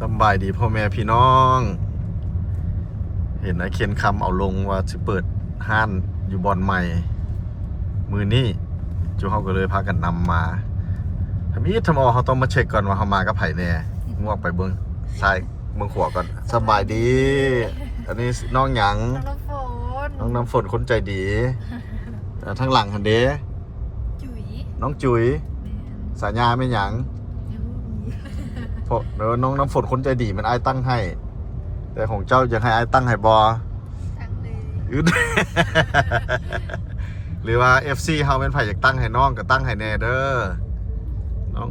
ສຳບາຍດີພໍ່ແມ່ພີ່ນ້ອງ ເຫັນອ້າຍເຄນຄຳເອົາລົງວ່າຊິເປີດຮ້ານຢູ່ບ່ອນໃໝ່ມື້ນີ້ ຈຸເຮົາກໍເລີຍພາກັນນຳມາ ທຳອິດທຳອອ ເຮົາຕ້ອງມາເຊັກກ່ອນວ່າເຮົາມາກັບໃຜແດ່ ງວກໄປເບິ່ງຊ້າຍເບິ່ງຂວາກ່ອນ. ສະບາຍດີ ອັນນີ້ນ້ອງຫຍັງ? ນ້ອງນ້ຳຝົນ ນ້ອງນ້ຳຝົນຄົນໃຈດີ. ເອີ ທາງຫຼັງຫັ້ນເດ? ຈ๋ຸຍ ນ້ອງຈ๋ຸຍ. ແມ່ນ ສາຍາແມ່ນຫຍັງ? ຍັງບໍ່ມີ ເພາະ ເອີ ນ້ອງນ້ຳຝົນຄົນໃຈດີ ແມ່ນອ້າຍຕັ້ງໃຫ້ ແຕ່ຂອງເຈົ້າຢາກໃຫ້ອ້າຍຕັ້ງໃຫ້ບໍ່? ຕັ້ງເລີຍ ອືດ ຫຼືວ່າ ເອັຟຊີ ເຮົາແມ່ນໃຜຢາກຕັ້ງໃຫ້ນ້ອງກໍຕັ້ງໃຫ້ແດ່ເດີ ນ້ອງ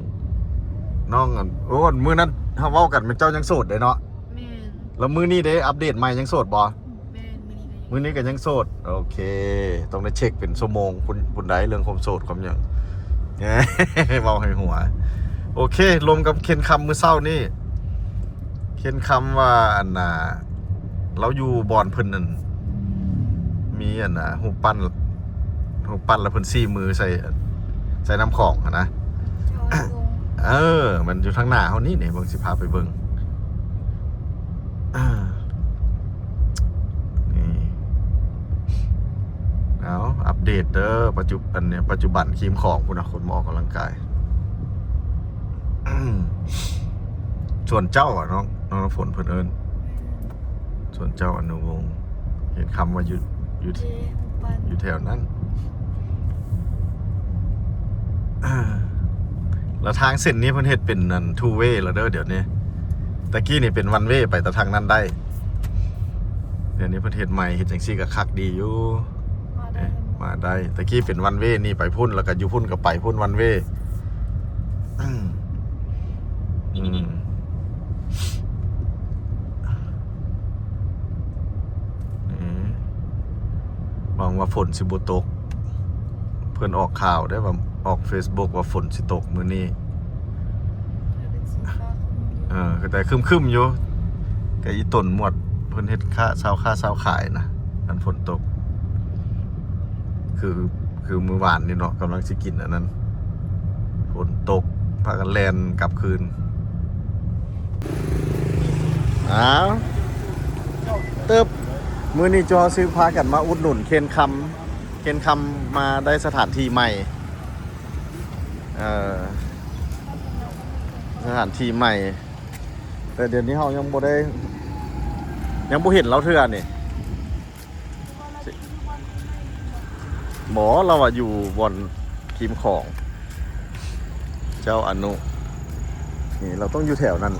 ນ້ອງ ໂອ້ ມື້ນັ້ນເຮົາເວົ້າກັນແມ່ນເຈົ້າຍັງໂສດເດ້ເນາະ. ແມ່ນ ແລ້ວມື້ນີ້ເດ້ ອັບເດດໃໝ່ ຍັງໂສດບໍ່? ແມ່ນ ມື້ນີ້ກໍຍັງ ມື້ນີ້ກໍຍັງໂສດ. ໂອເຄ ຕ້ອງໄດ້ເຊັກເປັນຊົ່ວໂມງພຸ້ນ ພຸ້ນໃດ໋ ເລື່ອງຄວາມໂສດຄວາມຫຍັງ ເວົ້າໃຫ້ຫົວ. ໂອເຄ ລົມກັບເຄນຄຳມື້ເຊົ້ານີ້ ເຄນຄຳວ່າ ອັນນ່າ ລາວຢູ່ບ່ອນເພິ່ນນັ້ນ ມີ ອັນນ່າ ຮູບປັ້ນ ຮູບປັ້ນ ແລ້ວເພິ່ນຊີ້ມືໃສ່ ໃສ່ນ້ຳຂອງຫັ້ນນະ. ເອີ ມັນຢູ່ທາງໜ້າເຮົານີ້ ນີ້ເບິ່ງ ຊິພາໄປເບິ່ງ. ນີ້ ເອົາ ອັບເດດເດີ ປັດຈຸ ອັນນີ້ ປັດຈຸບັນ ຄີມຂອງພຸ້ນນະ ຄົນມາອອກກຳລັງກາຍ. ສວນເຈົ້າອະ ນ້ອງ ນ້ອງນ້ຳຝົນເພິ່ນເອີ້ນ ສວນເຈົ້າອະນຸວົງ ເຫັນຄຳວ່າຢູ່ ຢູ່ ເອີ ຢູ່ແຖວນັ້ນ. ແລ້ວທາງເສັ້ນນີ້ເພິ່ນເຮັດເປັນອັນ two way ແລ້ວເດີ ດຽວນີ້. ຕະກີ້ນີ້ເປັນ one way ໄປແຕ່ທາງນັ້ນໄດ້ ດຽວນີ້ເພິ່ນເຮັດໃໝ່ ເຮັດຈັ່ງຊີ້ກໍຄັກດີຢູ່. ມາໄດ້ ເອີ ມາໄດ້. ຕະກີ້ເປັນ one way ນີ້ໄປພຸ້ນ ແລ້ວກໍຢູ່ພຸ້ນກໍໄປພຸ້ນ one way. ອືມ ອືມ ອືມ ຫວັງວ່າຝົນຊິບໍ່ຕົກ. ເພິ່ນອອກຂ່າວໄດ້ວ່າ ອອກ Facebook ວ່າຝົນຊິຕົກມື້ນີ້. ເປັນສີຟ້າຄຶ້ມຢູ່ ເອີ ກໍແຕ່ຄຶ້ມໆຢູ່ ກໍອີ່ຕົນໝວດເພິ່ນເຮັດຄ້າ ຊາວຄ້າຊາວຂາຍນະ ຄັນຝົນຕົກ ຄື ຄືມື້ວານນີ້ເນາະ ກຳລັງຊິກິນອັນນັ້ນ ຝົນຕົກ ພາກັນແລ່ນກັບຄືນ. ອ້າວ ຕຶບ ມື້ນີ້ເຮົາຊິພາກັນມາອຸດໜູນເຄນຄຳ ເຄນຄຳມາໄດ້ສະຖານທີ່ໃໝ່. ເອີ ສະຖານທີ່ໃໝ່ ແຕ່ດຽວນີ້ເຮົາຍັງບໍ່ໄດ້ ຍັງບໍ່ເຫັນລາວເທື່ອນີ້. ບໍ່ ລາວວ່າຢູ່ບ່ອນຄີມຂອງ ເຈົ້າອະນຸ ນີ້ລາວຕ້ອງຢູ່ແຖວນັ້ນ.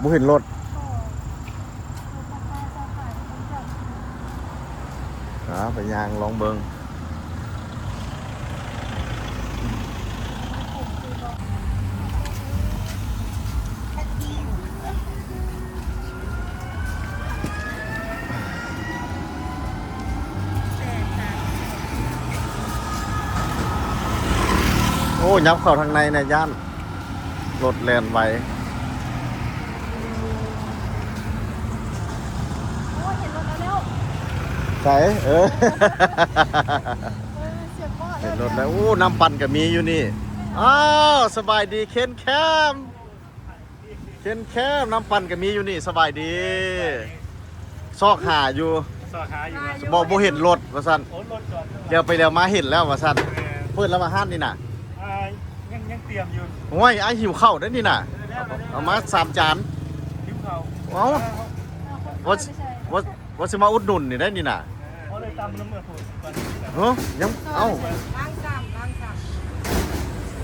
ບໍ່ເຫັນລົດ ອ່າ ໄປຍ່າງລອງເບິ່ງ. ໂອ້ ຍັບເຂົ້າທາງໃນແດ່ ຢ້ານລົດແລ່ນໄວ. ໂອ້ຍ ເຫັນລົດແລ້ວ ໃສ? ເອີ ເອີ ສຽງເບາະ ເຫັນລົດແລ້ວ. ໂອ້ ນ້ຳປັ່ນກໍມີຢູ່ນີ້. ອ້າວ ສະບາຍດີ ເຄນແຄມ ເຄນແຄມ ນ້ຳປັ່ນກໍມີຢູ່ນີ້. ສະບາຍດີ. ຊອກຫາຢູ່ ຊອກຫາຢູ່ ບໍ່ ບໍ່ເຫັນລົດວ່າຊັ້ນ. ໂອ້ ລົດຈອດ ດຽວໄປດຽວມາເຫັນແລ້ວວ່າຊັ້ນ. ເປີດແລ້ວວ່າຮ້ານນີ້ນະ? ອ່າ ຍັງ ຍັງຕຽມຢູ່. ໂອ້ຍ ອ້າຍຫິວເຂົ້າເດ້ນີ້ນະ. ເອີ ແລ້ວ ເອົາມາສາມຈານ. ຫິວເຂົ້າ. ເອົ້າ ວ່າ ວ່າ ວ່າຊິມາອຸດໜູນນີ້ໄດ໋ນີ້ນະ. ເອີ ເອີ ເອີ ເອີ ຍັງ ເອົ້າ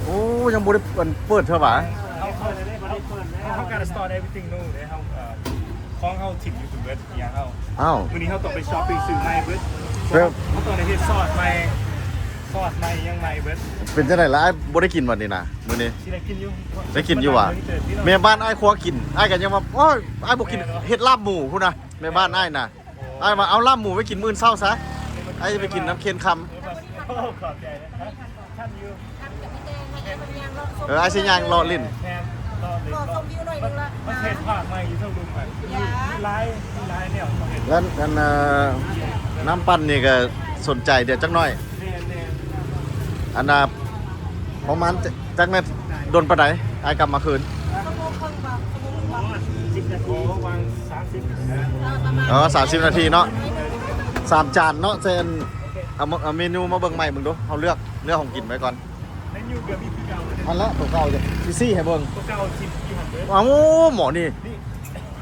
ໂອ້ ຍັງບໍ່ໄດ້ ອັນ ເປີດເທື່ອຫວາ? ເຮົາ ເຮົາ ເຮົາ we gotta start everything new ເດ້ ເຮົາ ເອີ ຂອງເຮົາຖິ້ມຢູ່ພຸ້ນເບິດ ອີ່ຫຍັງເຮົາ. ອ້າວ ມື້ນີ້ເຮົາຕ້ອງໄປ shopping ຊື້ໃໝ່ເບິດ. ເຮົາຕ້ອງໄດ້ເຮັດຊອດໃໝ່ ຊອດໃໝ່ ຫຍັງໃໝ່ເບິດ. ເປັນຈັ່ງໃດລະ ອ້າຍບໍ່ໄດ້ກິນວັນນີ້ນະ ມື້ນີ້? ຊິໄດ້ກິນຢູ່ ໄດ້ກິນຢູ່ຫວາ? ແມ່ບ້ານອ້າຍຄົວກິນ ອ້າຍກໍຍັງວ່າ ໂອ້ຍ ອ້າຍບໍ່ກິນ ເຮັດລາບໝູພຸ້ນນະ ແມ່ບ້ານອ້າຍນະ. ອ້າຍວ່າເອົາລາບໝູໄວ້ກິນມື້ເຊົ້າຊະ ອ້າຍຈະໄປກິນນຳເຄນຄຳ. ໂອ້ ຂອບໃຈນະ ທັນຢູ່. ເອີ ອ້າຍຊິຍ່າງເລາະຫຼິ້ນ. ແມ່ນ ເລາະຫຼິ້ນ ເລາະຊົມວິວໜ້ອຍໜຶ່ງລະ. ມັນເຮັດພາກໃໝ່ຢູ່ເທິງລຸ່ມຫັ້ນ ມີຫຼາຍ ມີຫຼາຍແນວເຂົາເຮັດ. ແລ້ວອັນ ເອີ ນ້ຳປັ່ນນີ້ກໍສົນໃຈ ດຽວຈັກໜ້ອຍ. ແມ່ນໆ. ອັນນ່າ ປະມານຈັກ ຈັກແມ່ນດົນປານໃດ ອ້າຍກັບມາຄືນ? ປະ ສິບນາທີ ໂອ້ ປະມານ ເອີ ສາມສິບນາທີເນາະ ສາມຈານເນາະ ເຊັ່ນ ເອົາ ເອົາເມນູມາເບິ່ງໃໝ່ເບິ່ງດູ ເຮົາເລືອກ ເລືອກຂອງກິນໄວ້ກ່ອນ ເມນູກໍມີຄືເກົ່າ ອັນລະໂຕເກົ່າ ຊິຊີ້ໃຫ້ເບິ່ງ ໂຕເກົ່າ ຊິຢູ່ຫັ້ນເດີ ເອົ້າ ໝໍນີ້ ນີ້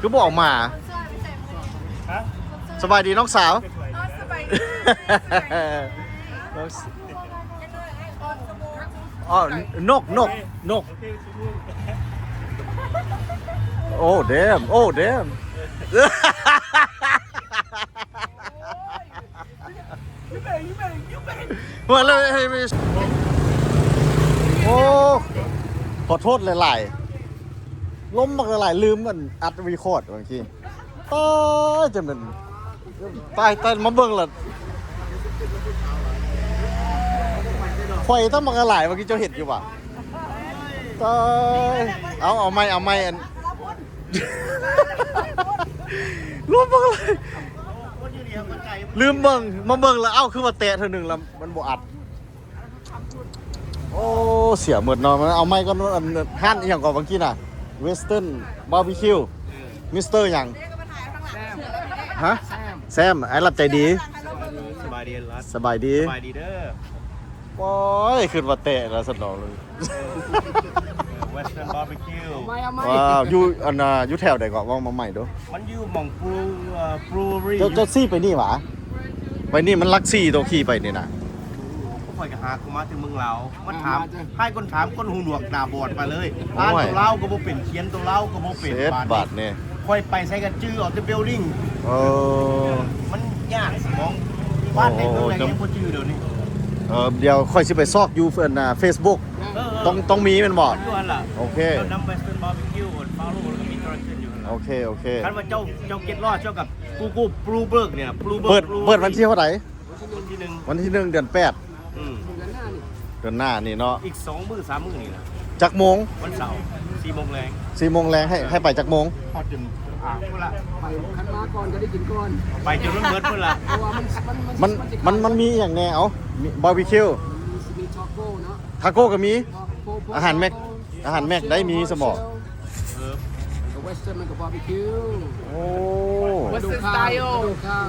ຄືບໍ່ເອົາມາ ຮະ ສະບາຍດີນ້ອງສາວ ເອີ ສະບາຍດີ ນ້ອງ ອໍ ນົກ ນົກ ນົກ ໂອ້ ແດມ ໂອ້ ແດມ ມາເລີຍ ໂອ້ ຂໍໂທດຫຼາຍໆ ລົມບັກຫຼາຍໆ ລືມອັນອັດຣີຄອດບາງທີ ຕາຍ ຈະແມ່ນ ຕາຍ ຕາຍ ມາເບິ່ງລະ ໄຟຕຳບັກຫຼາຍ ເມື່ອກີ້ເຈົ້າເຫັນຢູ່ຫວາ? ຕາຍ ເອົາ ເອົາໃໝ່ ເອົາໃໝ່ ອັນ ລວມເບິ່ງເລີຍ ລືມເບິ່ງ ມາເບິ່ງລະ ເອົ້າ ຄືວ່າແຕະເທື່ອໜຶ່ງລະ ມັນບໍ່ອັດ. ໂອ້ ເສຍໝົດເນາະ ເອົາໃໝ່ກ່ອນ ອັນ ຮ້ານອີ່ຫຍັງເກາະ ເມື່ອກີ້ນະ Western Barbecue ເອີ ມິສເຕີຫຍັງ? ແຊມ ຮະ? ແຊມ ແຊມ ອ້າຍລັດໃຈດີ ສະບາຍດີ ສະບາຍດີ ສະບາຍດີເດີ ໂອ້ຍ ຄິດວ່າແຕະແລ້ວຊັ້ນດອກ Western Barbecue ເອົາໃໝ່ ເອົາໃໝ່ ວ້າວ ຢູ່ ອັນນ່າ ຢູ່ແຖວໃດເກາະ ເວົ້າມາໃໝ່ດູ ມັນຢູ່ໝ່ອງ Brew ເອີ Brewery ເຈົ້າ ເຈົ້າຊີ້ໄປນີ້ຫວາ? ໄປນີ້ມັນຫຼັກສີ່ໂຕຂີ່ໄປນີ້ນະ ຂ້ອຍກໍຫາກໍມາແຕ່ເມືອງລາວ ມາຖາມ ອ່າ ມາເຈົ້າ ໃຫ້ຄົນຖາມ ຄົນຫູໜວກຕາບອດໄປເລີຍ ໂອ້ຍ ອ່ານຕົວລາວກໍບໍ່ເປັນ ຂຽນຕົວລາວກໍບໍ່ເປັນ ເສັດບາດນີ້ ບາດນີ້ ຂ້ອຍໄປໃສກໍຈື່ເອົາແຕ່ building ເອີ ມັນຍາກສະໝອງ ບ້ານໃດເມືອງໃດ ໂອ້ ຍັງບໍ່ຈື່ດຽວນີ້ ເອີ ດຽວຂ້ອຍຊິໄປຊອກຢູ່ ອັນນ່າ Facebook ເອີ ເອີ ຕ້ອງ ຕ້ອງມີແມ່ນບໍ່? ຢູ່ຫັ້ນລະ ໂອເຄ ແລ້ວນຳ Western Barbecue follow ແລ້ວກໍມີ direction ຢູ່ຫັ້ນລະ ໂອເຄ ໂອເຄ ຄັນວ່າເຈົ້າ ເຈົ້າເກັດລອດ ເຈົ້າກໍ Google Bluebird ນີ້ລະ Bluebird ເປີດ ເປີດວັນທີເທົ່າໃດ? ວັນທີໜຶ່ງ ວັນທີໜຶ່ງ ເດືອນແປດ ອືມ ເດືອນໜ້ານີ້ ເດືອນໜ້ານີ້ເນາະ ອີກສອງມື້ສາມມື້ນີ້ລະ ຈັກໂມງ? ວັນເສົາ ສີ່ໂມງແລງ ສີ່ໂມງແລງ ໃຫ້ ໃຫ້ໄປຈັກໂມງ? ຮອດຈົນອ່າງພຸ້ນລະ ໄປ ຄັນມາກ່ອນກໍໄດ້ກິນກ່ອນ ໄປຈົນມັນເບິດພຸ້ນລະ ເພາະວ່າມັນ ມັນ ມັນ ມັນ ມັນມີຫຍັງແດ່? ເອົ້າ ມີບາບີຄິວ ມີ ມີທາໂກ້ເນາະ ທາໂກ້ກໍມີ ທາໂກ້ ອາຫານແມັກ ອາຫານແມັກໄດ້ມີສະໝໍ ເອີ ມັນກໍເວສເທີນ ມັນກໍບາບີຄິວ ໂອ້ ເວສເທີນສະໄຕລ໌ ກະດູກຂ້າງ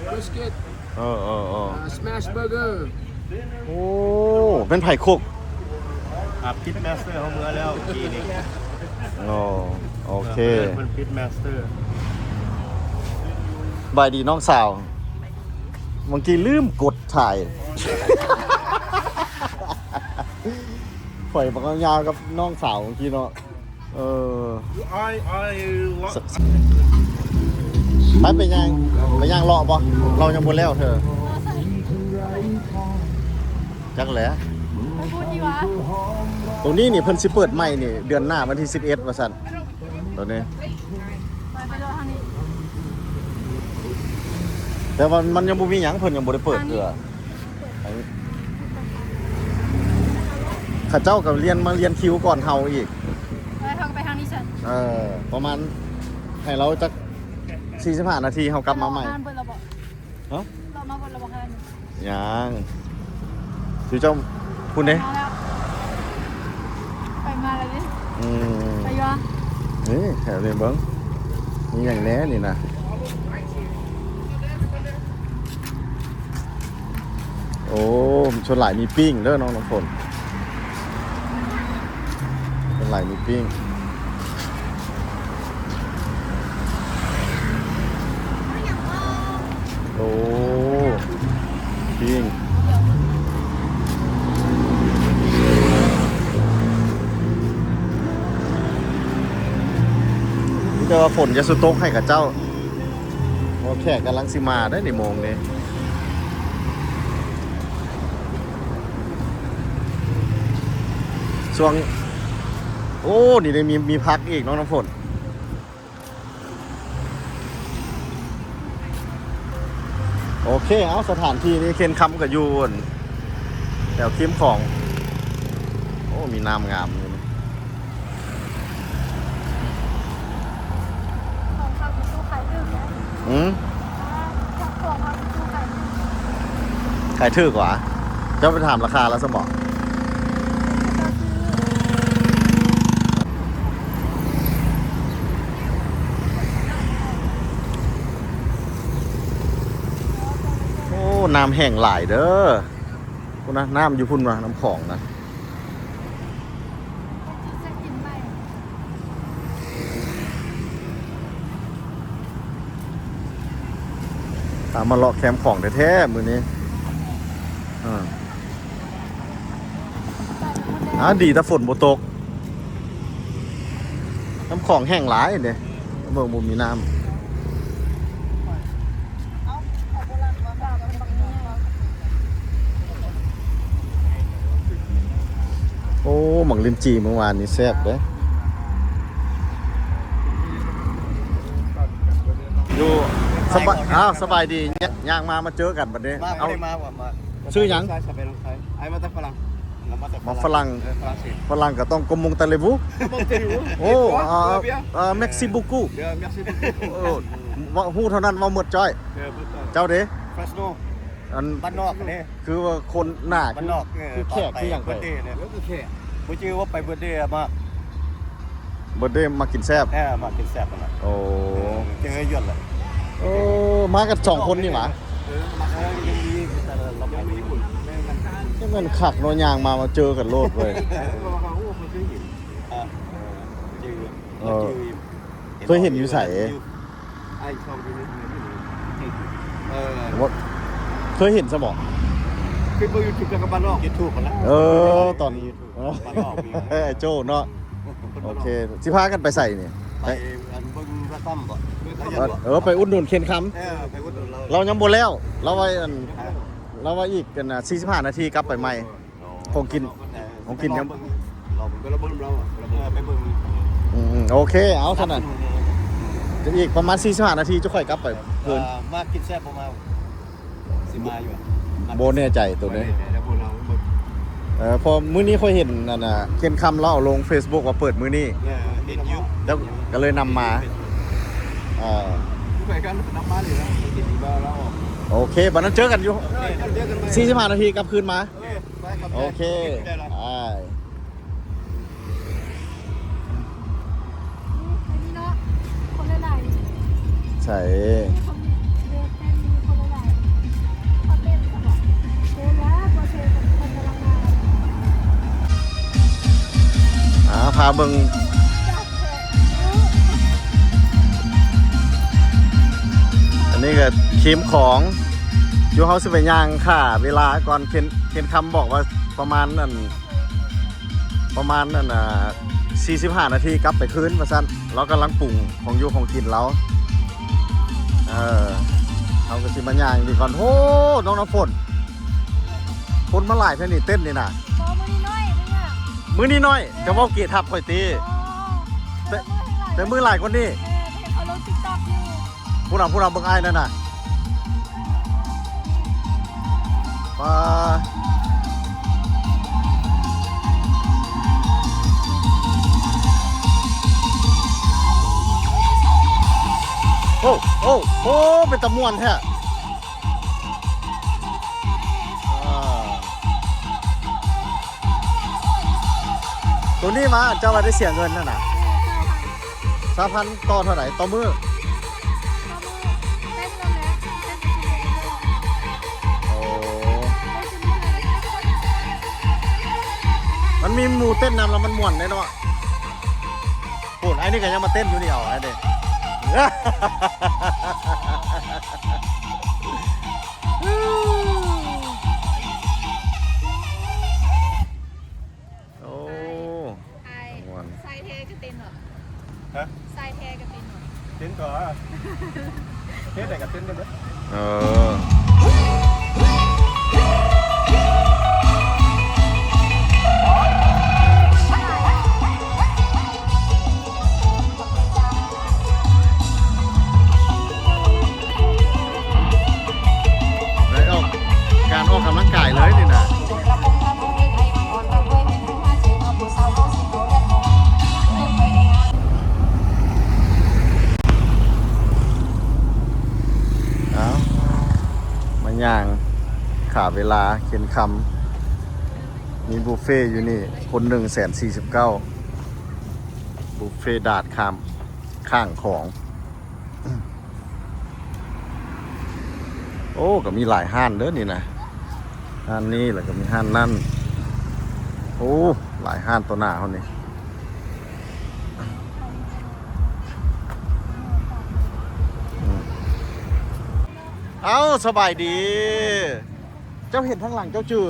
ກະດູກຂ້າງ ບຣິສກິດ ເອີ ເອີ ເອີ ອ່າ ສະແມັຊເບີເກີ ໂອ້ ແມ່ນໃຜຄຸກ? ອ່າ ພິດມາສເຕີເຮົາເມືອແລ້ວກີ້ນີ້ ໂອ້ ໂອເຄ ເອີ ເພິ່ນພິດມາສເຕີ ສະບາຍດີນ້ອງສາວ ເມື່ອກີ້ລືມກົດຖ່າຍ ຂ້ອຍບັກຍາວກັບນ້ອງສາວເມື່ອກີ້ເນາະ ເອີ ໄປ ໄປຍ່າງ ໄປຍ່າງເລາະບໍ່? ເລາຍັງບໍ່ແລ້ວເທື່ອ ຈັກແຫຼະ ໄປພຸ້ນດີຫວາ ໂຕນີ້ນີ້ເພິ່ນຊິເປີດໃໝ່ນີ້ ເດືອນໜ້າວັນທີສິບເອັດວ່າຊັ້ນ ໂຕນີ້ ໄປ ໄປເລາະທາງນີ້ ແຕ່ວ່າມັນຍັງບໍ່ມີຫຍັງ ເພິ່ນຍັງບໍ່ໄດ້ເປີດເທື່ອ ເຂົາເຈົ້າກໍລຽນ ມາລຽນຄິວກ່ອນເຮົາອີກ ເອີ ເຮົາກໍໄປທາງນີ້ຊັ້ນ ເອີ ປະມານ ໃຫ້ລາວຈັກສີ່ສິບຫ້ານາທີ ເຮົາກັບມາໃໝ່ ເຮົາເບິ່ງແລ້ວບໍ່? ຮະ? ເຮົາມາເບິ່ງແລ້ວບໍ່? ຍັງ ຢູ່ເຈົ້າພຸ້ນເດ້ ມາແລ້ວ ໄປມາແລ້ວເດ້ ອືມ ໄປຢູ່ຫວາ? ນີ້ ແຖວນີ້ເບິ່ງ ມີຫຍັງແດ່ນີ້ນະ? ໂອ້ ສ່ວນຫຼາຍມີປີ້ງເດີນ້ອງນ້ຳຝົນ ສ່ວນຫຼາຍມີປີ້ງ ໂອ້ ປີ້ງ ມີແຕ່ວ່າຝົນຢ່າສູ່ຕົກໃຫ້ຂະເຈົ້າ. ໂອ້ ແຂກກຳລັງຊິມາເດ້ນີ້ໂມງນີ້ ຊ່ວງ ໂອ້ ນີ້ໄດ້ມີ ມີຜັກອີກເນາະນ້ຳຝົນ. ໂອເຄ ເອົາ ສະຖານທີ່ນີ້ ເຄນຄຳກໍຢູ່ແຖວຄີມຂອງ ໂອ້ ມີນ້ຳງາມຢູ່ນີ້. ຂອງເຂົາຢູ່ຕູ້ຂາຍຖືກນະ ອືມ ຂອງເຂົາຢູ່ຕູ້ຂາຍຖືກ ຂາຍຖືກຫວາ? ເຈົ້າໄປຖາມລາຄາລະຊັ້ນບໍ? ເຈົ້າຊື້ ເ ນ້ຳແຫ້ງຫຼາຍເດີ້. ພຸ້ນນະ ນ້ຳຢູ່ພຸ້ນນະ ນ້ຳຂອງນະ. ພາມາເລາະແຄມຂອງແທ້ໆ ມື້ນີ້. ອາ ອາ ດີແຕ່ຝົນບໍ່ຕົກ. ນ້ຳຂອງແຫ້ງຫຼາຍເດ້ ເບິ່ງບໍ່ມີນ້ຳ. ໂອ້ ໝາກລິນຈີ່ມື້ວານນີ້ແຊບເດ້. ຢູ່ ສະບາຍ ອ້າວ ສະບາຍດີ. ຍ່າງມາ ມາເຈີກັນບັດນີ້. ເອົາ ມາ ມາ ມາ ຊື່ຫຍັງ? ໄອ້ມາແຕ່ຝຣັ່ງ. ມາຝຣັ່ງ. ເອີ ຝຣັ່ງເສດ. ຝຣັ່ງກໍຕ້ອງ Comment allez-vous? ໂອ້ ເອີ Merci beaucoup. ເອີ Merci beaucoup. ເອີ ເວົ້າຮູ້ເທົ່ານັ້ນ ເວົ້າໝົດຈ້ອຍ. ເອີ ເຈົ້າເດ? Fresno. ອັນ ບ້ານນອກເດ້. ຄືວ່າຄົນໜ້າ ບ້ານນອກ. ເອີ ຄືແຂກ ຄືຫຍັງໄປ? ເບີດເດ ເອີ ຄືແຂກ. ບໍ່ຈື່ວ່າໄປເບີດເດມາ. ເບີດເດມັກກິນແຊບ. ເອີ ມັກກິນແຊບຫັ້ນນະ. ໂອ້ ເອີ ເຈີຢູ່ຫັ້ນລະ. ໂອ້ ມາກັນສອງຄົນນີ້ຫວາ? ເອີ ມາ ເອີ ຍັງດີ ແຕ່ລາວໄປຍີ່ປຸ່ນ. ແມ່ນຄັກເນາະ ຍ່າງມາ ມາເຈີກັນໂລດເວີຍ. ເອີ ເອີ ເຄີຍເຫັນຢູ່ໃສ? ເອີ ເຄີຍເຫັນຊະບໍ? ຄືເບິ່ງຢູທູບ ແລ້ວກໍບ້ານນອກ ຢູທູບຫັ້ນລະ. ເອີ ຕອນ ບ້ານນອກນີ້ ເອີ ໄອ້ໂຈ້ເນາະ. ໂອເຄ ຊິພາກັນໄປໃສນີ້? ໄປ ອັນ ເບິ່ງລະຕຳບໍ? ເອີ ໄປອຸດໜູນເຄນຄຳ. ເອີ ໄປອຸດໜູນລາວ. ລາວຍັງບໍ່ແລ້ວ ລາວວ່າ ອັນ ລາວວ່າອີກ ອັນ ສີ່ສິບຫ້ານາທີກັບໄປໃໝ່. ຂອງກິນ ເອີ ຂອງກິນຍັງ ລາວໄປເບິ່ງ ເອີ ໄປເບິ່ງ. ອືມ ໂອເຄ ເອົາຊັ້ນນະ. ຈະອີກປະມານສີ່ສິບຫ້ານາທີ ຈະຄ່ອຍກັບໄປເພິ່ນ. ເອີ ມາກິນແຊບບໍ່ມາ? ຊິມາຢູ່ ບໍ່ແນ່ໃຈໂຕນີ້. ເອີ ເພາະມື້ນີ້ຂ້ອຍເຫັນ ອັນນ່າ ເຄນຄຳລາວເອົາລົງເຟສບຸກວ່າເປີດມື້ນີ້. ເອີ ເຫັນຢູ່ ແລ້ວກໍເລີຍນຳມາ. ເອີ ໄປກັນນຳມານີ້ລະ. ໂອເຄ ບັດນັ້ນເຈີກັນຢູ່ ເອີ ເຈີກັນໃໝ່ ສີ່ສິບຫ້ານາທີກັບຄືນມາ. ໂອເຄ ໄປ ຂອບໃຈ ໂອເຄ ໄປ. ນີ້ເນາະ ຄົນຫຼາຍໆ ໃສ ມີຄົນເດດເຕັ້ນ ມີຄົນຫຼາຍໆ ເຂົາເຕັ້ນຊະບໍ? ເຫັນແລ້ວ ບໍ່ເຊີນຄົນກຳລັງມາ. ອ່າ ພາເບິ່ງ ອັນນີ້ກໍເຄມຂອງຢູ່ ເຮົາຊິໄປຍ່າງຂ້າເວລາກ່ອນ. ເຄນ ເຄນຄຳບອກວ່າປະມານ ອັນ ປະມານ ອັນນ່າ ສີ່ສິບຫ້ານາທີກັບໄປຄືນວ່າຊັ້ນ. ລາວກຳລັງປຸງຂອງຢູ່ຂອງກິນລາວ. ເອີ ເຮົາກໍຊິມາຍ່າງດີກ່ອນ. ໂອ້ ນ້ອງນ້ຳຝົນ ຄົນມາຫຼາຍແທ້ນີ້ ເຕັ້ນນີ້ນະ. ບໍ່ ມື້ນີ້ໜ້ອຍ ມື້ນີ້ໜ້ອຍ. ເຈົ້າເວົ້າເກທັບຂ້ອຍຕິ? ແຕ່ ແຕ່ມື້ຫຼາຍກວ່ານີ້. ເອີ ເຫັນເຂົາລົງຕິກຕັອກຢູ່. ພຸ້ນນະ ພຸ້ນນະ ເບິ່ງອ້າຍນັ້ນນະ. ປາ ໂອ້ ໂອ້ ໂອ້ ເປັນຕາມ່ວນແທ້. ອ່າ ໂຕນີ້ມາ ເຈົ້າວ່າໄດ້ເສຍເງິນຫັ້ນນະ? ຊາວພັນ ຕໍ່ເທົ່າໃດຕໍ່ມື້? ໂອ້ ມັນມີໝູ່ເຕັ້ນນຳແລ້ວມັນມ່ວນເດ້ເນາະ. ໂອ້ ໄອ້ນີ້ກໍຍັງມາເຕັ້ນຢູ່ນີ້ ເອົາໄອ້ນີ້. ໂອ້ ອ້າຍ ມ່ວນ ຊາຍແທ້ກໍເຕັ້ນເນາະ. ຮະ? ຊາຍແທ້ກໍເຕັ້ນເນາະ. ເຕັ້ນຕົວະ ເຮັດໃດກໍເຕັ້ນໄດ້ເບິດ. ເອີ ໄດ້ອອກ ການອອກກຳລັງກາຍເລີຍນີ້ນະ. ເອົາ ມາຍ່າງຂ້າເວລາ ເຄນຄຳ ມີບຸບເຟຢູ່ນີ້ ຄົນໜຶ່ງແສນສີ່ສິບເກົ້າ ບຸບເຟດາດຂ້າມ ຂ້າງຂອງ. ໂອ້ ໂອ້ ກໍມີຫຼາຍຮ້ານເດີນີ້ນະ ຮ້ານນີ້ ແລ້ວກໍມີຮ້ານນັ້ນ. ໂອ້ ຫຼາຍຮ້ານຕໍ່ໜ້າເຮົານີ້. ເອົ້າ ສະບາຍດີ. ເຈົ້າເຫັນທາງຫຼັງເຈົ້າຈື່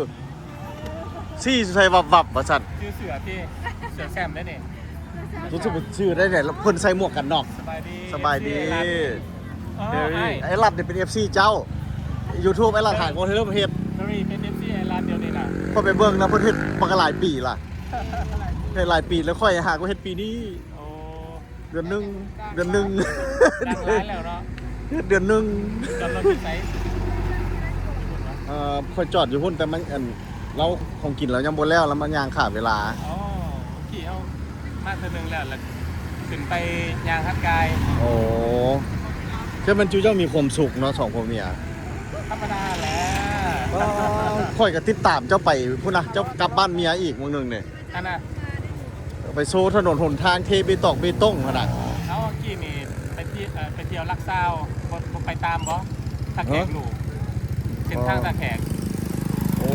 ຊີ້ໃສ່ວັບໆ ວ່າຊັ້ນ. ຊື່ເສືອຕິ ເສືອແຊມໄດ້ນີ້. ຮູ້ສຶກວ່າຊື່ໄດ້ແຫຼະ ເພິ່ນໃສ່ໝວກກັນນັອກ. ສະບາຍດີ ສະບາຍດີ. ເອີ ເອີ ອ້າຍ ໄອ້ລັດນີ້ເປັນເອັຟຊີເຈົ້າ ຢູທູບໄອ້ລັດຫາກໍເລີ່ມເຮັດ. ເປັນເອັຟຊີໄອ້ລັດດຽວນີ້ນະ. ຂ້ອຍໄປເບິ່ງນະ ເພິ່ນເຮັດມາຫຼາຍປີລະ ເຮັດຫຼາຍປີແລ້ວ ຂ້ອຍຫາກໍເຮັດປີນີ້. ໂອ້ ເດືອນໜຶ່ງ ເດືອນໜຶ່ງ ດັງຫຼາຍແລ້ວເນາະ. ເຮັດເດືອນໜຶ່ງ. ຈອດລົດຢູ່ໃສ? ເອີ ຂ້ອຍຈອດຢູ່ພຸ້ນ ແຕ່ມັນ ອັນ ລາວຂອງກິນລາວຍັງບໍ່ແລ້ວ ລາວມາຍ່າງຂ້າເວລາ. ອໍ ໂອເຄ ເຮົາມາເທື່ອໜຶ່ງແລ້ວ ລະຂຶ້ນໄປຍ່າງຮັດກາຍ. ໂອ້ ຄືມັນຈຸເຈົ້າມີຄວາມສຸກເນາະ ສອງຜົວເມຍ. ທຳມະດາແຫຼະ. ຂ້ອຍກໍຕິດຕາມເຈົ້າໄປພຸ້ນນະ ເຈົ້າກັບບ້ານເມຍອີກມື້ໜຶ່ງນີ້. ອັນນ່າ ໄປໂຊຖະໜົນຫົນທາງເທເບຕອກເບຕົງຫັ້ນນະ. ເອົາ ກີ້ນີ້ໄປທີ່ ເອີ ໄປທ່ຽວຫຼັກຊາວ ບໍ່ ບໍ່ໄປຕາມບໍ່? ທ່າແຂກ ເອີ ລູກ ເສັ້ນທາງ ອໍ ທ່າແຂກ. ໂອ້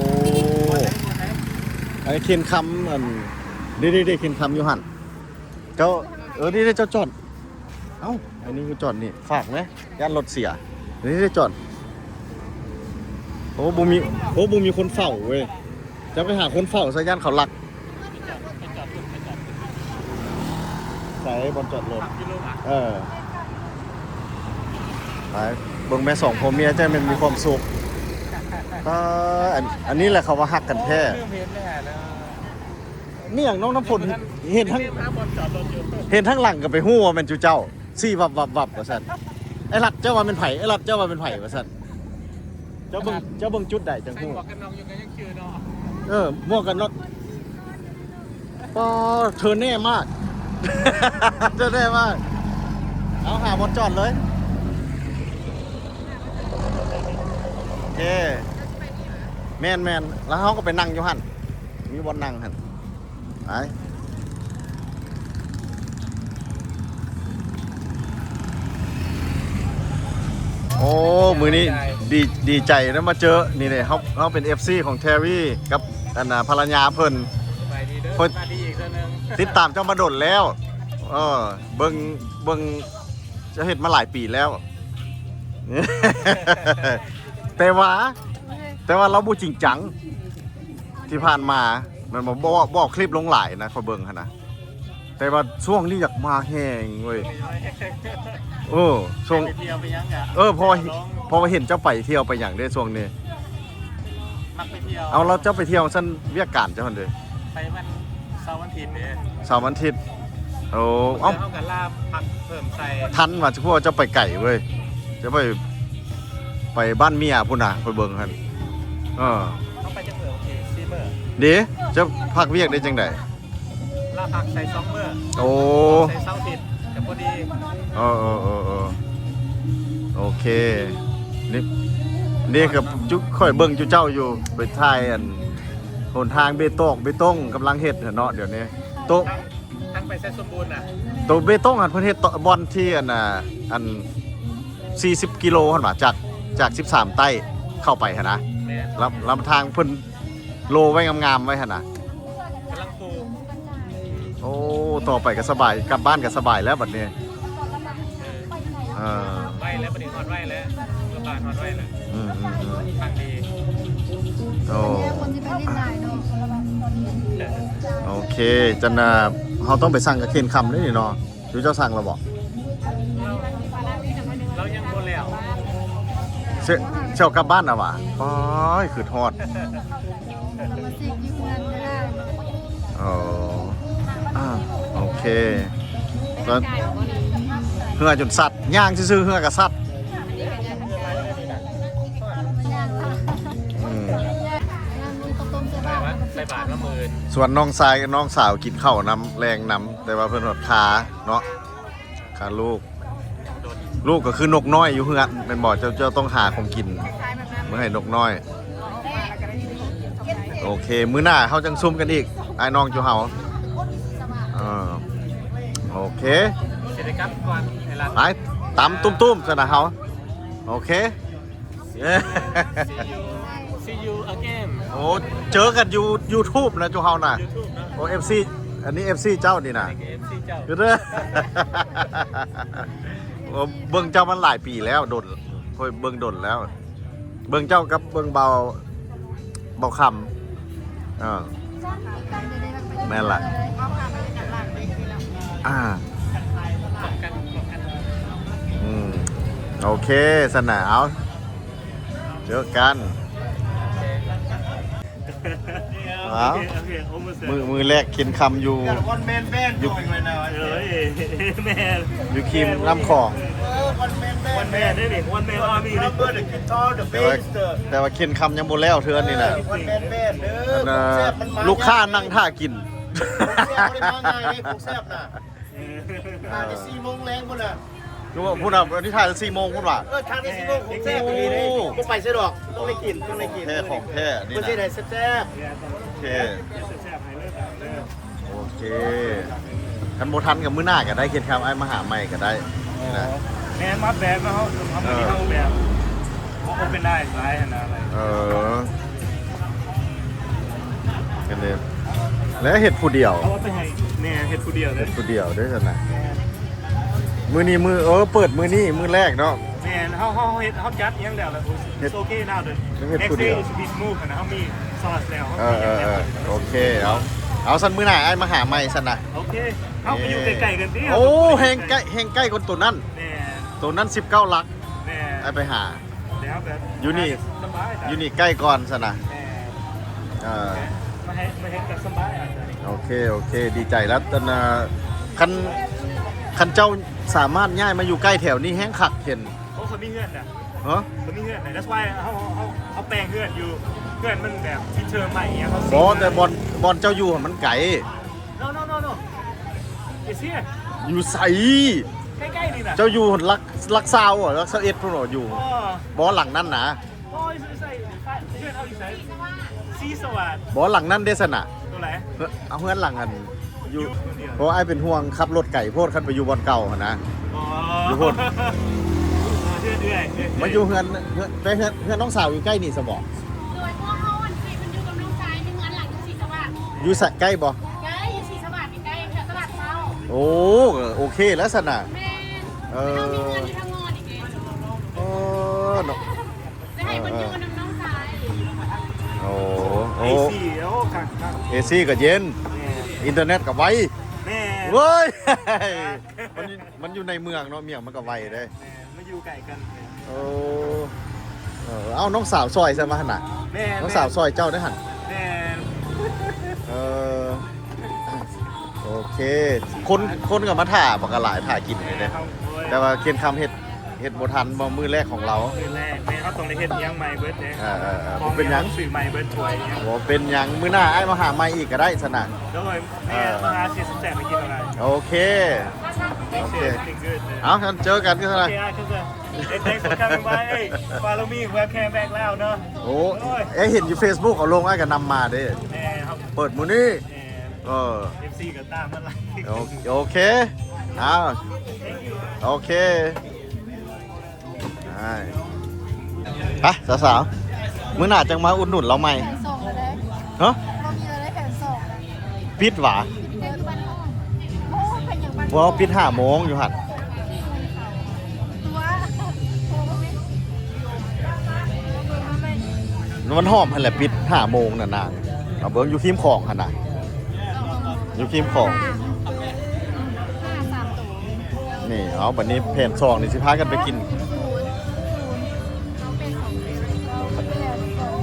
ໄອ້ເຄນຄຳ ອັນ ເດ້ໆໆ ເຄນຄຳຢູ່ຫັ້ນ. ເຈົ້າ ເອີ ນີ້ເດ້ ເຈົ້າຈອດ. ເອົ້າ ອັນນີ້ຄືຈອດນີ້ ຝາກແມ ຢ້ານລົດເສຍ. ນີ້ເດ້ຈອດ. ໂອ້ ບໍ່ມີ ໂອ້ ບໍ່ມີຄົນເຝົ້າເວີຍ. ຈະໄປຫາຄົນເຝົ້າຊະ ຢ້ານເຂົາລັກ. ໃສບ່ອນຈອດລົດ? ເອີ ໄປເບິ່ງແມ່ສອງຜົວເມຍ ຈັ່ງແມ່ນມີຄວາມສຸກ. ເອີ ອັນ ອັນນີ້ແຫຼະເຂົາວ່າຮັກກັນແທ້. ມີຫຍັງນ້ອງນ້ຳຝົນ ເຫັນທາງ ເຫັນທາງຫຼັງກໍໄປຮູ້ວ່າແມ່ນຈຸເຈົ້າ. ຊີ້ວັບໆໆ ວ່າຊັ້ນ. ໄອ້ລັດ ເຈົ້າວ່າແມ່ນໃຜ? ໄອ້ລັດ ເຈົ້າວ່າແມ່ນໃຜ? ວ່າຊັ້ນ. ເຈົ້າເບິ່ງ ເຈົ້າເບິ່ງຈຸດໃດຈັ່ງຮູ້? ໝວກກັນນັອກຢູ່ກໍຍັງຈື່ເນາະ. ເອີ ໝວກກັນນັອກ. ປໍ ເທີແນ່ມາກ ເທີແນ່ມາກ. ເອົາ ຫາບ່ອນຈອດເລີຍ. ໂອເຄ ແມ່ນໆ ແລ້ວເຮົາກໍໄປນັ່ງຢູ່ຫັ້ນ ມີບ່ອນນັ່ງຫັ້ນ. ໄປ ໂອ້ ມື້ນີ້ດີ ດີໃຈໄດ້ມາເຈີ ນີ້ເດ້ ເຮົາ ເຮົາເປັນເອັຟຊີຂອງແທຣີກັບ ອັນນ່າ ພັນລະຍາເພິ່ນ. ສະບາຍດີເດີ ເພິ່ນ ສະບາຍດີອີກເທື່ອໜຶ່ງ. ຕິດຕາມເຈົ້າມາດົນແລ້ວ. ເອີ ເບິ່ງ ເບິ່ງ ເຈົ້າເຮັດມາຫຼາຍປີແລ້ວ ແຕ່ວ່າ ແຕ່ວ່າລາວບໍ່ຈິງຈັງ ທີ່ຜ່ານມາ ແມ່ນບໍ່? ບໍ່ ບໍ່ເອົາຄລິບລົງຫຼາຍນະ ຂ້ອຍເບິ່ງຫັ້ນນະ. ແຕ່ວ່າຊ່ວງນີ້ຢາກມາແຮງເວີຍ. ເອີ ຊ່ວງ ໄປທ່ຽວໄປຫຍັງກະ ເອີ ເພາະວ່າ ເພາະວ່າເຫັນເຈົ້າໄປທ່ຽວໄປຫຍັງເດ້ຊ່ວງນີ້. ມັກໄປທ່ຽວ. ເອົາ ແລ້ວເຈົ້າໄປທ່ຽວຊັ້ນ ວຽກການເຈົ້າຫັ້ນເດ້? ໄປວັນເສົາວັນອາທິດເດ້. ເສົາວັນອາທິດ. ໂອ້ ເອົ້າ ເຮົາກໍລາພັກເພີ່ມໃສ່. ທັນວ່າ ເພາະວ່າເຈົ້າໄປໄກເວີຍ ເຈົ້າໄປ ໄປບ້ານເມຍພຸ້ນນະ ຂ້ອຍເບິ່ງຫັ້ນ. ເອີ ເຮົາໄປຈັກມື້? ໂອເຄ ສີ່ມື້. ເດ້ ເຈົ້າພັກວຽກໄດ້ຈັ່ງໃດ? ລາພັກໃສ່ສອງມື້. ໂອ້ ໃສ່ເສົາອາທິດກໍພໍດີ. ເອີໆໆໆ ໂອເຄ. ນີ້ ນີ້ກໍຈຸ ຂ້ອຍເບິ່ງຈຸເຈົ້າຢູ່ ໄປຖ່າຍອັນ ຫົນທາງເບຕອກເບຕົງກຳລັງເຮັດຫັ້ນເນາະ ດຽວນີ້. ໂຕ ທາງ ທາງໄປໄຊສົມບູນນະ. ໂຕເບຕົງຫັ້ນເພິ່ນເຮັດຕ- ບ່ອນທີ່ອັນນ່າ ອັນ ສີ່ສິບກິໂລຫັ້ນຫວາ ຈາກ ຈາກສິບສາມໃຕ້ເຂົ້າໄປຫັ້ນນະ. ແມ່ນ. ລຳ ລຳທາງເພິ່ນໂລໄວ້ງາມໆໄວ້ຫັ້ນນະ. ກຳລັງປູກ. ໂອ້ ຕໍ່ໄປກໍສະບາຍ ກັບບ້ານກໍສະບາຍແລ້ວບັດນີ້. ເອີ ເອີ ໄວແລ້ວ ບັດນີ້ຮອດໄວແລ້ວ ກັບບ້ານຮອດໄວແລ້ວ. ອືມໆໆ ທາງດີ. ໂອ້ ຄົນຊິໄປຫຼິ້ນຫຼາຍເນາະ. ໂອເຄ ຈັ່ງນະ ເຮົາຕ້ອງໄປສັ່ງກະເຄນຄຳເດ້ນີ້ເນາະ. ຢູ່ເຈົ້າສັ່ງແລ້ວບໍ່? ລາວຍັງບໍ່ແລ້ວ. ເຊ- ເຊາກັບບ້ານນະຫວາ? ໂອ້ຍ ຄຶດຮອດ. ໂອ້ ອາ ໂອເຄ. ເຮືອຈົນສັດ ຍ່າງຊື່ໆ ເຮືອກໍສັດ. ອືມ ໃສ່ບາດມາມື້ອື່ນ. ຊວນນ້ອງຊາຍກັບນ້ອງສາວກິນເຂົ້ານຳແລງນຳ ແຕ່ວ່າເພິ່ນຫອດຄາເນາະ ຄາລູກ. ລູກກໍຄືນົກນ້ອຍຢູ່ເຮືອນແມ່ນບໍ່? ເຈົ້າ ເຈົ້າຕ້ອງຫາຂອງກິນມາໃຫ້ນົກນ້ອຍ. ໂອເຄ ມື້ໜ້າເຮົາຈັ່ງຊຸມກັນອີກ ອ້າຍນ້ອງຈຸເຮົາ. ເອີ ໂອເຄ ຊິໄດ້ກັບກ່ອນ ໄປຕຳຕຸ້ມໆ ຊັ້ນນະເຮົາ. ໂອເຄ. See you again. ໂອ້ ເຈີກັນຢູ່ YouTube ນະ ຈຸເຮົານະ. YouTube ເນາະ. ໂອ້ ເອັຟຊີ ອັນນີ້ ເອັຟຊີ ເຈົ້ານີ້ນະ. ເອັຟຊີ ເຈົ້າ. ໂອ້ ເບິ່ງເຈົ້າມັນຫຼາຍປີແລ້ວ ດົນ ຂ້ອຍເບິ່ງດົນແລ້ວ. ເບິ່ງເຈົ້າກັບເບິ່ງເບົາ ເບົາຄຳ. ເອີ ແມ່ນລະ. ອ່າ ອືມ ໂອເຄ ຊັ້ນນະ ເອົາ ເຈີກັນ. ເອົາ ມື້ ມື້ແລກກິນຄຳຢູ່ One man band going right now. ເອີຍ ແມ່ນ ຢູ່ຄີມນ້ຳຂອງ. ເອີ One man band. One man ເດ້ນີ້ One man army ເດ້. The drummer, the guitar, the bass, the ແຕ່ວ່າ ແຕ່ວ່າກິນຄຳຍັງບໍ່ແລ້ວເທື່ອນີ້ນະ. One man band ເດີ. ອັນນ່າ ລູກຄ້ານັ່ງຖ້າກິນ. ຂອງແຊບບໍ່ໄດ້ມາງ່າຍເດ້ ຂອງແຊບນະ. ຖ້າແຕ່ສີ່ໂມງແລງພຸ້ນນະ. ຄືວ່າພຸ້ນນະ ອັນນີ້ຖ້າແຕ່ສີ່ໂມງພຸ້ນວ່າ. ເອີ ຖ້າແຕ່ສີ່ໂມງ ຂອງແຊບອີ່ຫຼີເດ້. ໂອ້ ບໍ່ໄປໃສດອກ ຕ້ອງໄດ້ກິນ ຕ້ອງໄດ້ກິນ. ແທ້ຂອງແທ້ນີ້ນະ ເພິ່ນຊິເຮັດໃຫ້ແຊບໆ. ໂອເຄ ໂອເຄ ຄັນບໍ່ທັນກໍມື້ໜ້າກໍໄດ້ ຄຽນຄຳອ້າຍມາຫາໃໝ່ກໍໄດ້ນະ. ແມ່ນ ມາແບບເນາະ ເຮົາ ເຮົາ ເອີ ເຮົາແບບ Open Eyes ຫຼາຍຫັ້ນນະ. ເອີ ກັນເດ້ ແລະເຮັດຜູ້ດຽວ. ເອົາໄປໃຫ້ແມ່ເຮັດຜູ້ດຽວເດ້. ເຮັດຜູ້ດຽວເດ້ຊັ້ນນະ. ແມ່ນ ມື້ນີ້ມື້ ເອີ ເປີດມື້ນີ້ມື້ແລກເນາະ. ແມ່ນ ເຮົາ ເຮົາເຮັດ ເຮົາຈັດອີ່ຫຍັງແລ້ວລະ. ເຮັດ It's okay now. The ເຮັດ next ຜູ້ດຽວ day is be smooth ນະ. ເຮົາມີ sauce ແລ້ວ. ເອີ ເອີ ເອີ ໂອເຄ ເອົາ ເອົາຊັ້ນ ມື້ໜ້າອ້າຍມາຫາໃໝ່ຊັ້ນນະ. ໂອເຄ ເຮົາໄປຢູ່ໃກ້ໆກັນຕິ. ໂອ້ ແຮງໃກ້ ແຮງໃກ້ກວ່າໂຕນັ້ນ. ແມ່ນ ໂຕນັ້ນສິບເກົ້າຫຼັກ. ແມ່ນ ອ້າຍໄປຫາ. ແລ້ວກໍ ຢູ່ນີ້ ສະບາຍ ຢູ່ນີ້ໃກ້ກ່ອນຊັ້ນນະ. ແມ່ນ ເອີ ມາໃຫ້ ມາເຮັດກັບສະບາຍ. ໂອເຄ ໂອເຄ ດີໃຈລະ. ອັນນ່າ ຄັນ ຄັນເຈົ້າສາມາດຍ້າຍມາຢູ່ໃກ້ແຖວນີ້ແຮງຄັກ ເຫັນ. ໂອ້ ເຂົາມີເຮືອນນະ. ຮະ ເຂົາມີເຮືອນນະ. That's why ເຮົາ ເຮົາ ເຮົາແປງເຮືອນຢູ່ ເຮືອນມັນແບບ midterm ໃໝ່ອີ່ຫຍັງ. ບໍ່ ແຕ່ບ່ອນ ບ່ອນເຈົ້າຢູ່ຫັ້ນມັນໄກ. No, no, no, no. It's here. ຢູ່ໃສ? ໃກ້ໆນີ້ນະ. ເຈົ້າຢູ່ຫຼັກ ຫຼັກຊາວ ຫຼັກຊາວເອັດພຸ້ນບໍ່? ຢູ່ ອໍ ບໍ່ ຫຼັງນັ້ນນະ. ອໍ ຢູ່ໃສ? ເຮືອນເຮົາຢູ່ໃສ? ສີສະຫວາດ. ບໍ່ ຫຼັງນັ້ນເດ້ຊັ້ນນະ. ໂຕໃດ? ເຮືອນ ເອົາເຮືອນຫຼັງອັນຢູ່ ຢູ່ຄົນດຽວ. ເພາະວ່າອ້າຍເປັນຫ່ວງຂັບລົດໄກໂພດ ຄັນໄປຢູ່ບ່ອນເກົ່າຫັ້ນນະ. ອໍ ຢູ່ພຸ້ນ ເຮືອນເອື້ອຍ. ມາຢູ່ເຮືອນ ເຮືອນ ໄປເຮືອນ ເຮືອນນ້ອງສາວຢູ່ໃກ້ນີ້ຊະບໍ່? ໂດຍ ເພາະວ່າເຮົາອັນໃຫ້ເພິ່ນຢູ່ກັບນ້ອງຊາຍ ມີເຮືອນຫຼັງຢູ່ສີສະຫວາດ. ຢູ່ສະ ໃກ້ບໍ່? ໃກ້ ຢູ່ສີສະຫວາດນີ້ໃກ້ ແຖວຕະຫຼາດເຊົ້າ. ໂອ້ ໂອເຄແລ້ວຊັ້ນນະ. ແມ່ນ ເອີ ເຮົາມີເຮືອນຢູ່ທາງງອນອີກເດ້. ເອີ ເນາະ ຈະໃຫ້ເພິ່ນຢູ່ນຳນ້ອງຊາຍ. ໂອ້ ໂອ້ ເອຊີ ໂອ້ ຄັກໆ. ເອຊີກໍເຢັນ. ແມ່ນ ອິນເຕີເນັດກໍໄວ. ແມ່ນ ເວີ້ຍ ມັນ ມັນຢູ່ໃນເມືອງເນາະ ເມືອງມັນກໍໄວເດ້. ແມ່ນ ມາຢູ່ໃກ້ກັນ. ໂອ້ ເອີ ເອົາ ນ້ອງສາວຊ່ອຍຊະວ່າຫັ້ນນະ. ແມ່ນ ນ້ອງສາວຊ່ອຍເຈົ້າເດ້ຫັ້ນ. ແມ່ນ ເອີ ໂອເຄ ຄົນ ຄົນກໍມາຖ້າບັກຫຼາຍ ຖ້າກິນເດ້. ແມ່ນ ແຕ່ວ່າຄຽນຄຳເຮັດ ເຮັດບໍ່ທັນ ມື້ແລກຂອງລາວ. ມື້ແລກ ແມ່ນ ເຮົາຕ້ອງໄດ້ເຮັດອີ່ຫຍັງໃໝ່ເບິດເດ້. ເອີໆໆ ບໍ່ເປັນຫຍັງ ຂອງອີ່ຫຍັງຊື້ໃໝ່ເບິດ ຖ້ວຍອີ່ຫຍັງ. ບໍ່ເປັນຫຍັງ ມື້ໜ້າອ້າຍມາຫາໃໝ່ອີກກໍໄດ້ຊັ້ນນະ. ໂດຍ ແມ່ນ ເອີ ມາຫາຊື້ແຊບໆໃຫ້ກິນເອົາໄດ້. ໂອເຄ ໂອເຄ Everything good. ເອົາ ຊັ້ນເຈີກັນຄືຊັ້ນນະ. ໂອເຄ ອ້າຍ Hey, thanks for coming by. Hey, follow me, welcome back ລາວເນາະ. ໂອ້ ໂອ້ຍ ເອີ ເຫັນຢູ່ເຟສບຸກເຂົາລົງ ອ້າຍກໍນຳມາເດ້. ແມ່ນ ເຮົາເປີດມື້ນີ້. ແມ່ນ ເອີ ເອັຟຊີກໍຕາມມາຫຼາຍ. ໂອ ໂອເຄ ເອົາ Thank you. ໂອເຄ ໄປ ສາວໆ ມື້ໜ້າຈັ່ງມາອຸດໜູນລາວໃໝ່. ແຜນສອງແລ້ວເດ້. ຮະ ບໍ່ມີແລ້ວເດ້ ແຜນສອງ. ປິດຫວາ? ປິດເບິດ. ໂອ້ ເປັນຫຍັງ? ບໍ່ ປິດຫ້າໂມງຢູ່ຫັ້ນ. ມັນຫ້ອມຫັ້ນແຫຼະ ປິດຫ້າໂມງນະນາງ. ເອົາເບິ່ງຢູ່ຄີມຂອງຫັ້ນນະ ຢູ່ຄີມຂອງ. ນີ້ ເອົາ ບັດນີ້ແຜນສອງນີ້ ຊິພາກັນໄປກິນ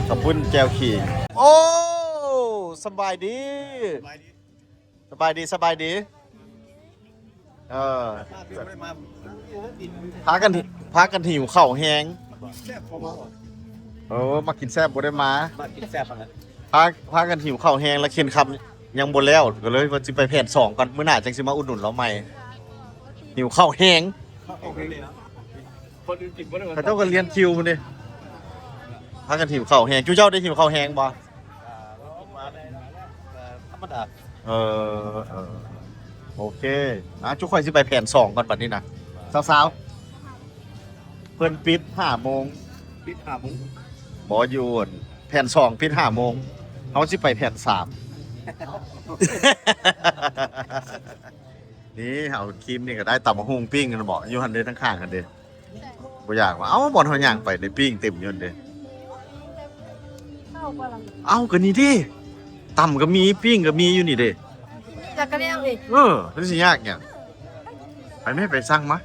ເຂົ້າປຸ້ນແຈ່ວຂີງ. ໂອ້ ສະບາຍດີ ສະບາຍດີ ສະບາຍດີ. ເອີ ພາກັນ ພາກັນຫິວເຂົ້າແຮງ. ເອີ ມາກິນແຊບບໍ່ໄດ້ມາ ມາກິນແຊບຫັ້ນແຫຼະ. ພາ ພາກັນຫິວເຂົ້າແຮງ ແລ້ວຄຽນຄຳຍັງບໍ່ແລ້ວ ກໍເລີຍວ່າຊິໄປແຜນສອງກ່ອນ ມື້ໜ້າຈັ່ງຊິມາອຸດໜູນລາວໃໝ່. ຫິວເຂົ້າແຮງ ຄົນອື່ນກິນບໍ່ໄດ້ ເຂົາເຈົ້າກໍລຽນຄິວພຸ້ນເດ້. ພາກັນຫິວເຂົ້າແຮງ ຈຸເຈົ້າໄດ້ຫິວເຂົ້າແຮງບໍ່? ທຳມະດາ. ເອີ ເອີ ໂອເຄ ອ່າ ຈຸຂ້ອຍຊິໄປແຜນສອງກ່ອນບັດນີ້ນະ ສາວໆ. ເພິ່ນປິດຫ້າໂມງ ປິດຫ້າໂມງ ບໍ່ ຢູ່ອັນແຜ່ນສອງປິດຫ້າໂມງ ເຮົາຊິໄປແຜ່ນສາມ ນີ້ເຮົາຄິມນີ້ກໍໄດ້ຕຳບັກຫຸ່ງປີ້ງກັນບໍ ຢູ່ຫັ້ນເດ້ ທາງຂ້າງຫັ້ນເດ້ ບໍ່ຢາກວ່າ ເອົ້າ ບ່ອນເຮົາຍ່າງໄປໄດ້ປີ້ງເຕັມຢູ່ຫັ້ນເດ້ ເອົ້າ ກໍນີ້ເດ້ ຕຳກໍມີ ປີ້ງກໍມີຢູ່ນີ້ເດ້ ຢາກກະແນວນີ້ ເອີ ມັນຊິຍາກຫຍັງ ໄປແມ້ ໄປສັ່ງມາ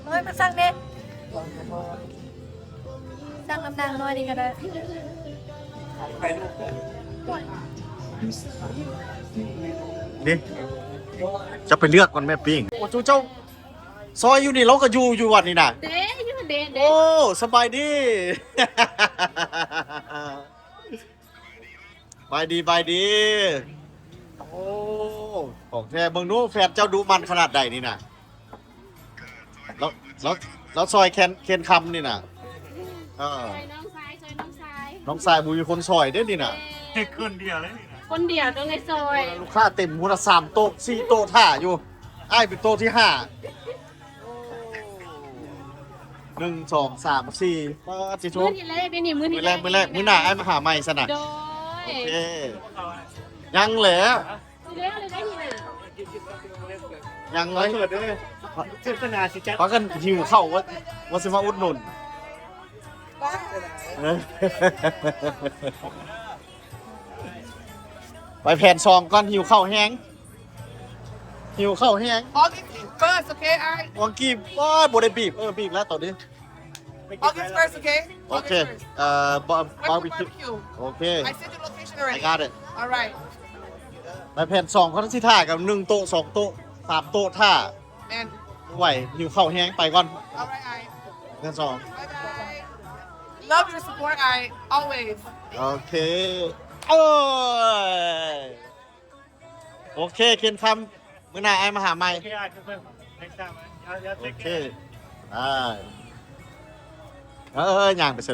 ນ້ອຍມາສັ່ງເດ້ ສັ່ງນຳນາງນ້ອຍນີ້ກໍໄດ້ ນີ້ ເຈົ້າໄປເລືອກກ່ອນແມ້ ປີ້ງ ໂອ້ ເຈົ້າ ເຈົ້າ ຊອຍຢູ່ນີ້ ລາວກໍຢູ່ ຢູ່ວັດນີ້ນະ ເດ້ ຢູ່ຫັ້ນເດ້ ເດ້ ໂອ້ ສະບາຍດີ ບາຍດີ ບາຍດີ ໂອ້ ຂອງແທ້ ເບິ່ງດູ ແຟນເຈົ້າດຸໝັ່ນຂະໜາດໃດນີ້ນະ ລາວ ລາວ ລາວຊອຍແຄນ ແຄນຄຳນີ້ນະ ເອີ ຊ່ອຍນ້ອງຊາຍ ຊ່ອຍນ້ອງຊາຍ ນ້ອງຊາຍບໍ່ມີຄົນຊ່ອຍເດ້ນີ້ນະ ເອີ ຄົນດຽວເລີຍນີ້ນະ ຄົນດຽວຕ້ອງໄດ້ຊ່ອຍ ລູກຄ້າເຕັມພຸ້ນນະ ສາມໂຕະ ສີ່ໂຕະຖ້າຢູ່ ອ້າຍເປັນໂຕະທີຫ້າ ໜຶ່ງ ສອງ ສາມ ສີ່ ປາດຕິໂທ ມື້ທີແລກເດ້ນີ້ ມື້ທີແລກ ມື້ແລກ ມື້ແລກ ມື້ໜ້າອ້າຍມາຫາໃໝ່ຊັ້ນນະ ໂດຍ ໂອເຄ ຍັງແຫຼະ ຊິແລ້ວເລີຍໄດ້ນີ້ນະ ຍັງເລີຍ ເປີດເດີ ເສດສະໜາຊິຈັດ ພາກັນຫິວເຂົ້າວ່າ ວ່າຊິມາອຸດໜູນ ເອີ ໄປແຜ່ນສອງກ່ອນ ຫິວເຂົ້າແຮງ ຫິວເຂົ້າແຮງ August first, okay? I ວາງກີບ ໂອ້ຍ ບໍ່ໄດ້ບີບ ເອີ ບີບແລ້ວຕອນນີ້ August first, okay? ໂອເຄ August first. ເອີ ບາ Where's the barbecue? Barbecue? ໂອເຄ I sent the location I already. Got it. All right. ໄປແຜ່ນສອງ ເຂົາຊິຖ້າກັນ ໜຶ່ງໂຕະ ສອງໂຕະ ສາມໂຕະຖ້າ And ໄຫວ ຫິວເຂົ້າແຮງ ໄປກ່ອນ All right, I ແຜ່ນສອງ Bye bye. Love your support, I always. ໂອເຄ ເອີຍ ໂອເຄ ເຄນຄຳ ມື້ໜ້າອ້າຍມາຫາໃໝ່ ໂອເຄ ໄດ້ ເອີ ຍ່າງໄປໃສ